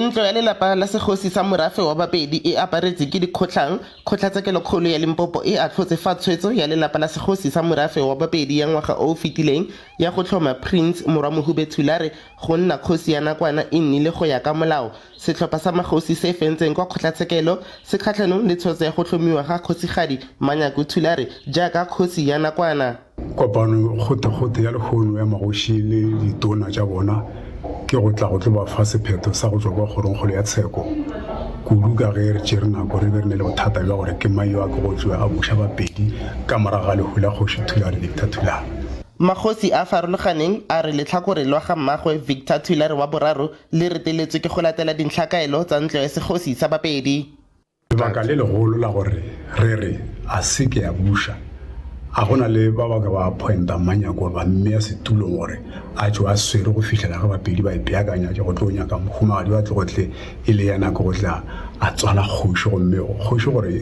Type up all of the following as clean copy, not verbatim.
Ntlo ya lelapa la segosi sa morafe wa Bapedi e aparetswe ke dikgotlhang. Kgotlatshekelokgolo ya Limpopo e ahlotse fa tshwetso ya lelapa la segosi sa morafe wa Bapedi ya ngwaga o o fetileng ya go tlhoma Prince Morwamohube Thulare go nna kgosi ya nakwana e nnile go ya ka molao. Sehlopha sa magosi se fentseng kwa kgotlatshekelo se kgatlhanong le tshwetso ya go tlhomiwa ga Kgosigadi Manyaku Thulare jaaka kgosi ya nakwana. Kopano kgothekgothe ya lehono ya magoši le ditona tša bona ke go tla go tlo ba fa sephetho sa go tšwa kwa kgorongkgolo ya tsheko, kudu ka ge re tšere nako re be re ne le bothata bja gore ke mang yo a ke go tšwe a buša Bapedi ka morago ga lehu la Kgoši Thulare Victor Thulare. Magosi a farologaneng a re lehlakore lwa ga mmagwe Victor Thulare wa boraro le reteletswe ke go latela dintlhakaelo tsa ntlo ya segosi sa Bapedi. Lebaka le legolo la gore re re a se ke a buša, a go na le ba ba ka ba appointa Manyako gore ba mmea setulong gore a tšwe a swere go fihlela ge Bapedi ba ipeakanya go tlo nyaka mohumagadi wa tlogo tle e le yena ke go tla a tswala kgoši gomme kgoši gore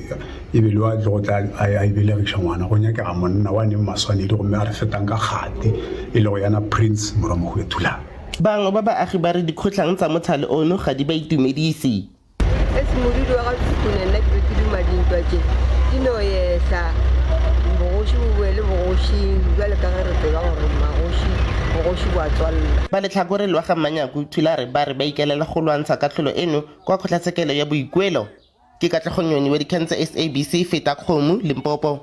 e be le wa tlogo tla a e belegiša ngwana go nyakega monna wa neng maswanedi gomme a re fetang ka kgati e lego yana Prince Morwamohue Thulare. Bangwe ba baagi ba re dikgotlhang tsa mothale ono ga di ba itumedise. Esi modudi wa ga Sekhukhune nna ke be ke duma dintwa tše di no ehla, bogoši bo boele bogošing bjale ka ge re tseba gore magoši bogoši bo a tswalela. Ba lehlakore lwa ga Mmanyaku Thulare ba re ba ikaelela go lwantsha kahlolo eno kwa kgotlatshekelo ya boikuelo. Ke Katlego Nyoni wa dikgang tsa SABC, Fetakgomo, Limpopo.